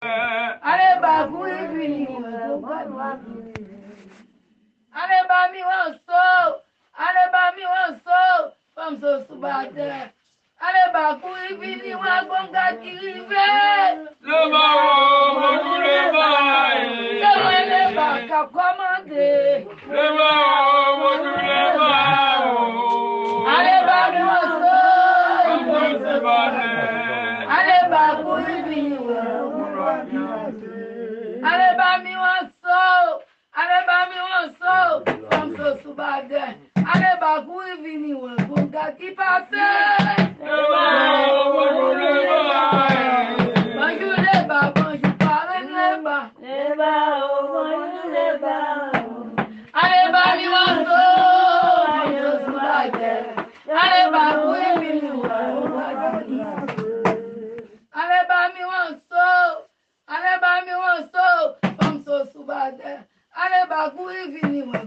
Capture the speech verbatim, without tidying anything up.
Ale ba kouri vini wè. Ale ba mi wanso. Ale ba mi wanso. Fanm so sou batè. Ale ba kouri vini wè gon gad ki rive. Leba o, bonjou leba. Se mwen leba k ap kòmande. Leba o, bonjou leba o. Ale ba mi wanso. Fanm so sou batè. Ale ba kouri vini wè. Ale ba mi wanso. Ale ba mi wanso. Fanm so sou batè. Ale ba kouri vini wè. Gon gad ki pase. Leba o, bonjou leba. Bonjou leba, bonjou parenn leba. Leba o, bonjou leba. Ale ba mi wanso. Fanm so sou batè. Ale ba kouri vini wè. Ale ba mi wanso. Ale ba mi wanso. Fanm so sou batè. Ale ba kouri vini wè.